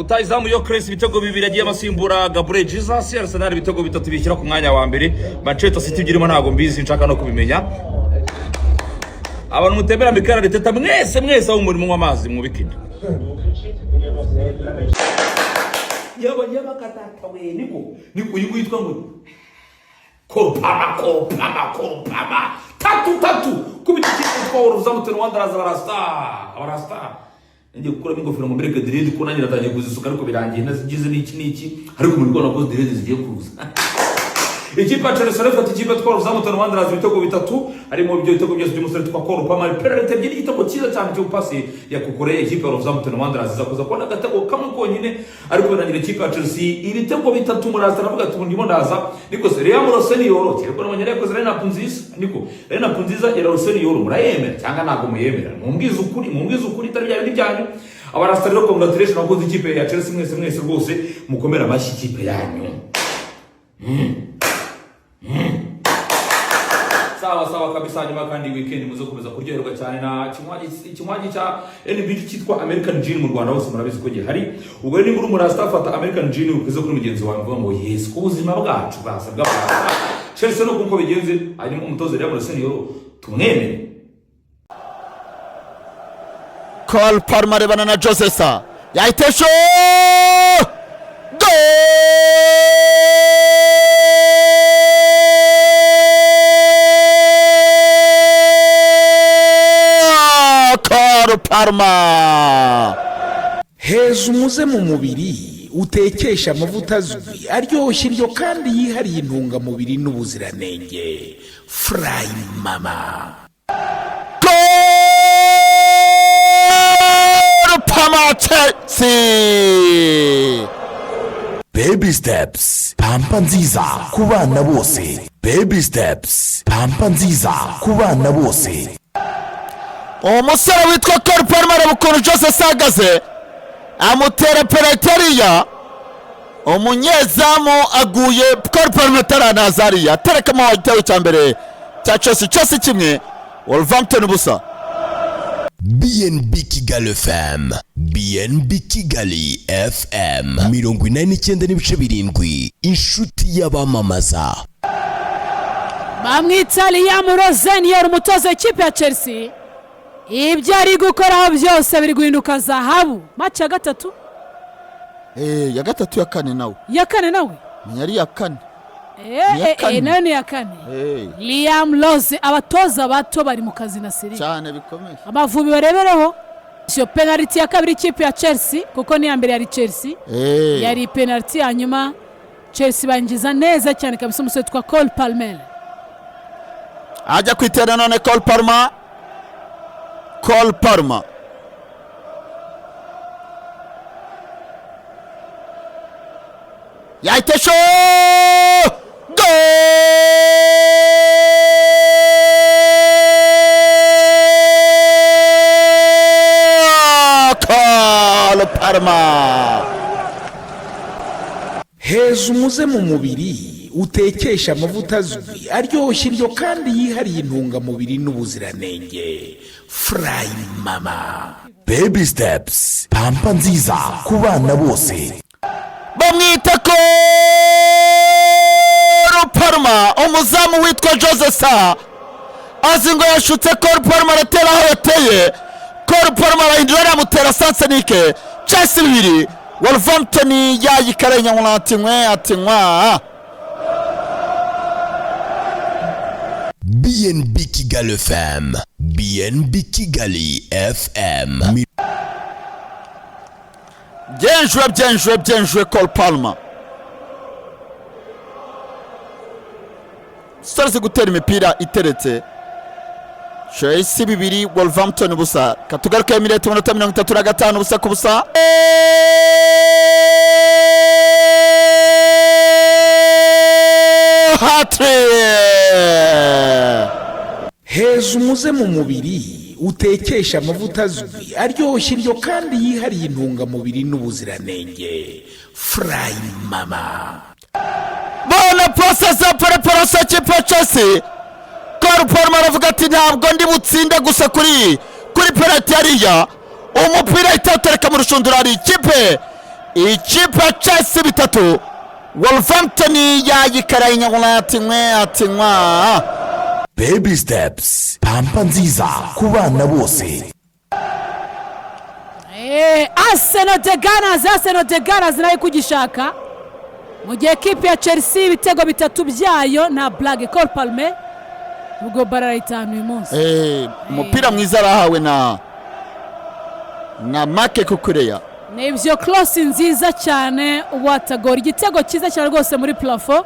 Rutahizamu Gyökeres ibitego bibiri agiye abasimbura Gabriel Jesus. Arsenal ibitego bitatu bishyira ku mwanya wa mbere. Manchester City byirimo ntabwo mbizi, nshaka no kubimenya. Abantu mutemera Mikel Arteta mwese mwese, aho muri munywa amazi mwubike inda. Yaba yaba katata we, niko niko uyu witwa ngo Kopama, Kopama, Kopama, tatu tatu kubita ikipe twa Wolverhampton Wanderers. Abarasta, abarasta, ngiye gukuramo ingofero ngo mbereke dread, ko nanjye natangiye kuzisuka ariko birangiye ntazigize n'iki n'iki, ariko muri kubona ko dread zigiye kuza. Ikipe ya Chelsea ifata ikipe twa Wolverhampton Wanderers ibitego bitatu, harimo ibyo bitego byose by'umusore twa Cole Palmer, penalty ebyiri, igitego cyiza cyane cyo pasi ya Cucurella. Ikipe ya Wolverhampton Wanderers iza kuza kubona agatego kamwe konyine, ariko birangira ikipe ya Chelsea ibitego bitatu. Muraza aravuga ati ndimo ndaza niko se Liam Rosenior, ariko nabonye yakoze line-up nziza, niko line-up nziza ya Rosenior. Murayemera cyangwa ntabwo muyemera? Mumbwize ukuri, mumbwize ukuri, itari bya bindi byanyu. Abarasta rero, congratulations abakozi ikipe ya Chelsea mwese mwese rwose, mukomere amashyi ikipe yanyu. Sawa sawa kabisa. Hanyuma kandi weekend muze gukomeza kuryoherwa cyane na ikinywaji cya NBG cyitwa American Gin. Mu Rwanda hose murabizi ko gihari. Ubwo rero niba uri umurasta, fata American Gin ukize kuri mugenzi wawe, mvuga ngo yes, ku buzima bwacu bwasa bw'abarasta. Chelsea no kuko bigenze. Hanyuma umutoza Liam Rosenior tumwemere. Cole Palmer arebana na Jose Sa, yahitesho goal! Cole Palmer. Heza umuze mu mubiri, utekesha amavuta azwi, aryoshya indyo kandi yihariye intungamubiri n'ubuziranenge. Furayi Mama. Cole Palmer, Chelsea. Baby Steps, pampa nziza ku bana bose. Baby Steps, pampa nziza ku bana bose. Umusore witwa Cole Palmer, areba ukuntu Jose Sa ahagaze, amutera penaliti hariya, umunyezamu aguye Cole Palmer ataranaza hariya, aterekamo igitego cya mbere cya Chelsea. Chelsea kimwe, Wolverhampton ubusa. BNB Kigali FM, BNB Kigali FM 89.7, inshuti y'abamamaza. Bamwita Liam Rosenior, umutoza w'ikipe ya Chelsea. Ibyo ari gukoraho byose biri guhinduka zahabu. Match ya gatatu. Ya gatatu, ya kane nawe. Ya kane nawe. Menya ari iya kane. Eh, Iya eh, kane. Nayo ni iya kane. Liam Rose, abatoza bato bari mu kazi na siri cyane bikomeye. Amavubi barebereho iyo penaliti ya kabiri ikipe ya Chelsea, kuko n'iya mbere yari Chelsea. Yari penaliti, hanyuma Chelsea bangiza neza cyane kabisa umusore witwa Cole Palmer. Ajya kwitera none Cole Palmer, Cole Palmer yahitesho goal! Cole Palmer. Heza umuze mu mubiri, utekesha amavuta azwi, aryoshya indyo kandi yihariye intungamubiri n'ubuziranenge. Furayi Mama. Baby Steps, pampa nziza ku bana bose. Bamwita Cole Palmer, umuzamu witwa Jose Sa azi ngo yashutse Cole Palmer, aratera aho yateye. Cole Palmer arahindura, aramutera sansenike. Chelsea bibiri, Wolverhampton yayikarenya ngo ati nkwe, ati nkwa. BNB Kigali FM, BNB Kigali FM. Bien joué, bien joué, bien joué, Cole Palmer. Sitari gutera imipira iteretse. Chelsea bibiri, Wolverhampton ubusa. Katugaruke Emirates, iminota 35, 0-0. Hat-trick! Heza umuze mu mubiri, utekesha amavuta azwi, aryoshya indyo kandi yihariye intungamubiri n'ubuziranenge. Furayi Mama. Bona pase za preparation kipe ya Chelsea. Cole Palmer aravuga ati ntabwo ndi butsinde gusa kuri penalty hariya, umupira ahita awutereka mu rushundura. Hari ikipe Ikipe ya Chelsea 3, Wolverhampton yayikaraye inyagura, ati mwe, ati mwa. Baby Steps, pampa nziza ku bana bose. Arsenal the Gunners, Arsenal the Gunners nayo kugishaka, mu gihe ekipe ya Chelsea ibitego 3 byayo na blague. Cole Palmer ubwo bararayitanu uyu munsi. Umupira mwiza arahawe na Make Kukureya. Nibyo, cross nziza cyane, watagora igitego cyiza cyane rwose muri plafond.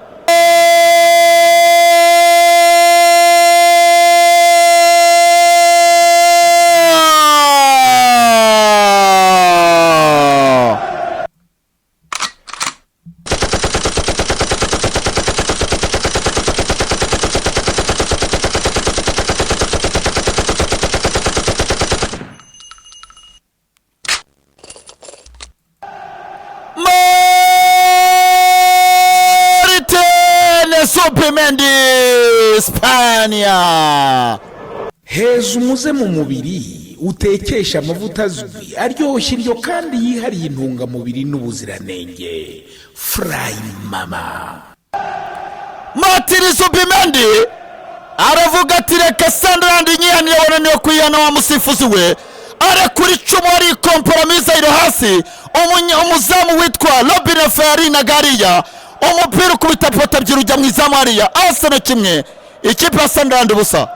Martin Zubimendi, Spania. Heza umuze mu mubiri utekesha amavuta azwi aryoshya indyo kandi yihariye intungamubiri n'ubuziranenge, Furayi Mama. Martin Zubimendi aravuga ati reka Sunderland nyihanire, wananiwe kwihana wa musifuzi we. Arekura icumu ari kompromiza iri hasi, umuzamu witwa Robin Ferrari gariya umupira ukubita poto ebyiri ujya mu izamu hariya. Arsenal 1, ikipe ya Sunderland 0.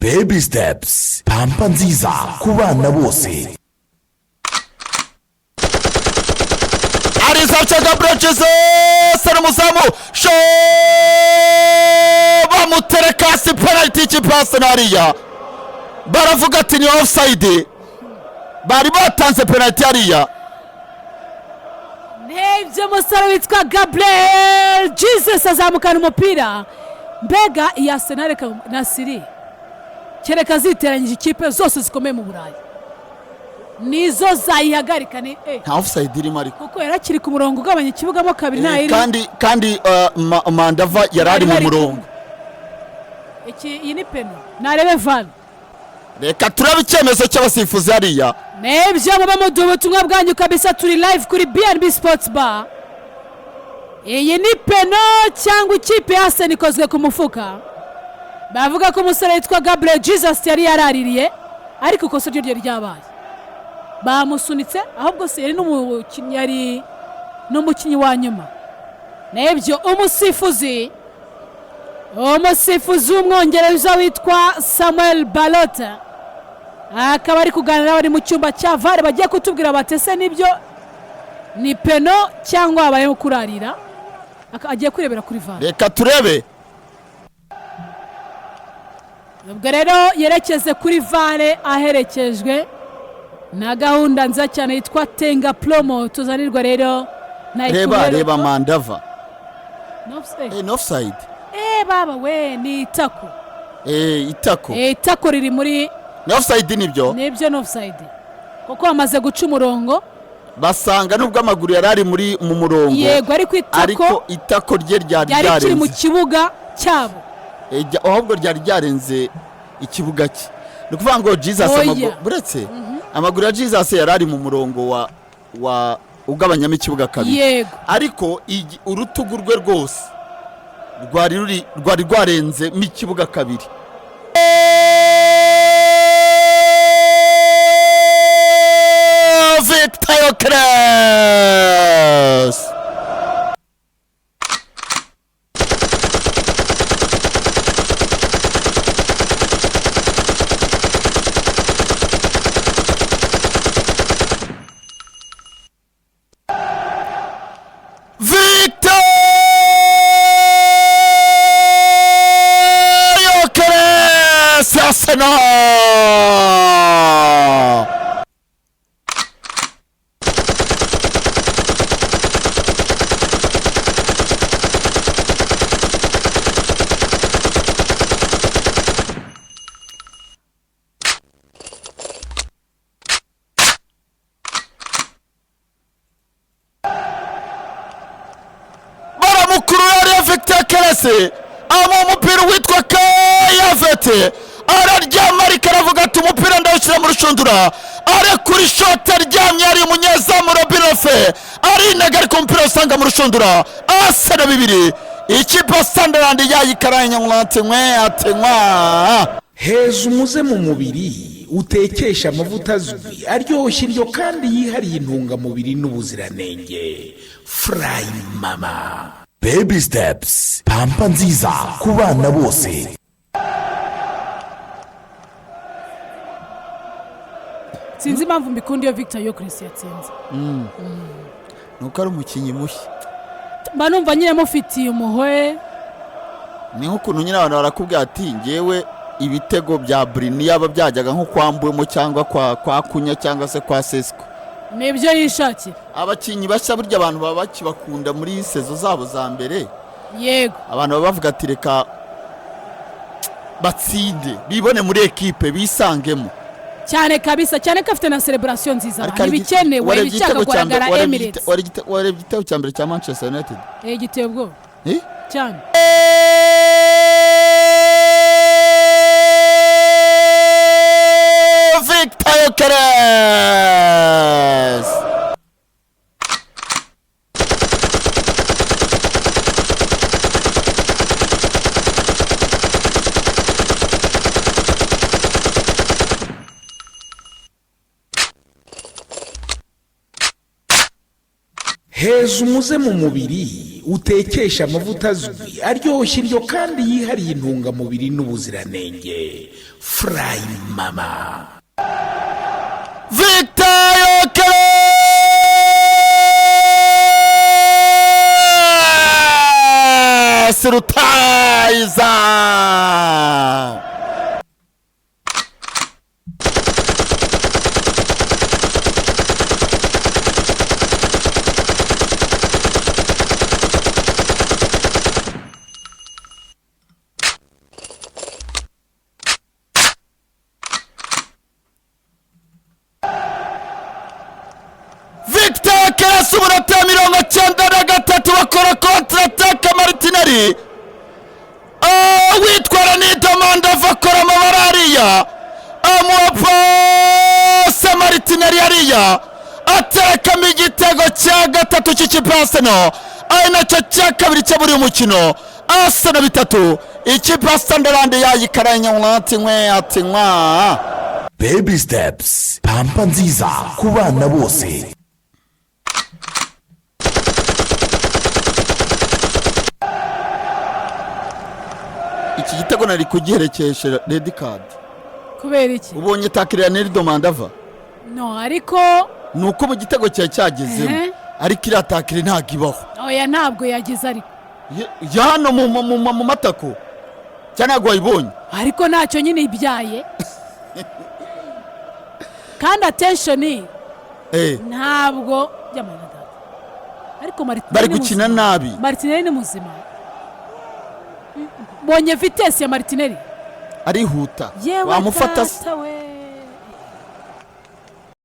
Baby Steps, pampa nziza ku bana bose. Arizaca Gabriel Jesus n'umuzamu sho bamutereka hasi, penalty ikipe ya Arsenal hariya. Baravuga ati ni offside, bari batanze penalty hariya. Nibyo, umusore witwa Gabriel Jesus azamukana umupira. Mbega iyi Arsenal, reka Nasiri, kereka ziteranyije ikipe zose zikomeye mu Burayi nizo zayihagarika ni Nta offside irimo ariko, kuko yari akiri ku murongo ugabanya ikibuga mo kabiri, nta iri. Kandi Mandava yari ari mu murongo. Iki iyi ni peno, narebe VAR. Reka turabe icyemezo cy'abasifuzi hariya. Nibyo, muba muduha ubutumwa bwanyu kabisa, turi live kuri BNB Sports Bar. Iyi ni peno cyangwa ikipe ya Arsenal ikozwe ku mufuka? Bavuga ko umusore witwa Gabriel Jesus yari yaraririye, ariko ikosa ryo ryari ryabaye, bamusunitse ahubwo se yari n'umukinnyi, yari n'umukinnyi wa nyuma. Nibyo, umusifuzi w'umwongereza witwa Samuel Balota akaba ari kuganira, bari mu cyumba cya VAR, bagiye kutubwira bati ese nibyo ni peno cyangwa habayeho kurarira. Agiye kurebera kuri VAR. Reka turebe. Ubwo rero yerekeze kuri VAR aherekejwe na gahunda nziza cyane yitwa Tenga Promo tuzanirwa rero na Reba Mandava. No offside. Ni offside. Baba we, ni itako. Itako. Itako riri muri ni offside nibyo? Nibyo, ni offside. Kuko bamaze guca umurongo. Basanga nubwo amaguru yari ari muri mu murongo. Yego, ariko itako, ariko itako rye ryari ryari mu ryarenze. kibuga cyabo. Ahubwo ryari ryarenze ikibuga cye. Ni ukuvuga ngo Jesus amaguru buretse amaguru ya Jesus yari ari mu murongo wa ugabanyamo ikibuga kabiri. Yego. Ariko urutugu rwe rwose rwari rwarenze mu ikibuga kabiri. Victor Gyökeres! Victor Gyökeres! Arsenal! Victor Gyökeres amuha umupira witwa Kai Havertz, araryama ariko aravuga ati umupira ndawushyira mu rushundura. Arekura ishoti aryamye, ari umunyezamu Robin Rofe arinaga, ariko umupira usanga mu rushundura. Arsenal 2, ikipe ya Sunderland yayikaranye ati nkwe ati nkwa. Heza umuze mu mubiri utekesha amavuta azwi aryoshya indyo kandi yihariye intungamubiri n'ubuziranenge, Furayi Mama. Baby Steps, pampa nziza ku bana bose. Sinzi impamvu mbikunda iyo Victor Gyökeres yatsinze. Nuko ari umukinnyi mushya. Mba numva nyine mufitiye umuhoe. Ni nk'ukuntu nyine abantu barakubwira ati ngewe ibitego bya Bruno yaba byajyaga nko kwa Mbeumo cyangwa kwa Cunha cyangwa se kwa Sesko. Nibyo yishakira. Abakinnyi bashya burya abantu baba bakibakunda muri saison zabo za mbere. Abantu baba bavuga ati reka batsinde bibone muri ekipe bisangemo. Cyane kabisa, cyane ko afite na celebration nziza. Ariko hari ibikenewe warebye ibishaka igitego cya mbere- kugaragara Emirates. warebye igitego cya mbere cya Manchester United? Eh, giteye ubwoba. Eh? Cyane. Victor Gyökeres. Heza umuze mu mubiri utekesha amavuta azwi aryoshya indyo kandi yihariye intungamubiri n'ubuziranenge, Furayi Mama. Victor Gyökeres rutayiza. Victor Gyökeres, umunota 93, bakora contre-attaque. Martinelli witwara nidomanda ava akora amabara hariya, amuha passe Martinelli hariya aterekamo igitego cya gatatu cy'ikipe ya Arsenal, ari nacyo cya kabiri cyo muri uyu mukino. Arsenal 3, ikipe ya Sunderland yayikaranye ati nkwe ati nkwa. Baby Steps, pampa nziza ku bana bose. Iki gitego nari kugiherekesha red card. Kubera iki? Ubonye tackle ya Nerido Mandava? No, ariko Ni uko mu gitego cyari cyagezemo. Ariko iriya tackle ntabwo ibaho. Oya, ntabwo yagize ariko. Ya hano mu matako cyangwa ntabwo wayibonye? Ariko ntacyo nyine ibyaye kandi attention ntabwo by'amana data, ariko Martinelli Bari ni gukina muzima. nabi. Martinelli ni muzima. Bonye vitesse ya Martinelli. Arihuta. Yewe. Wamufata se? Data we.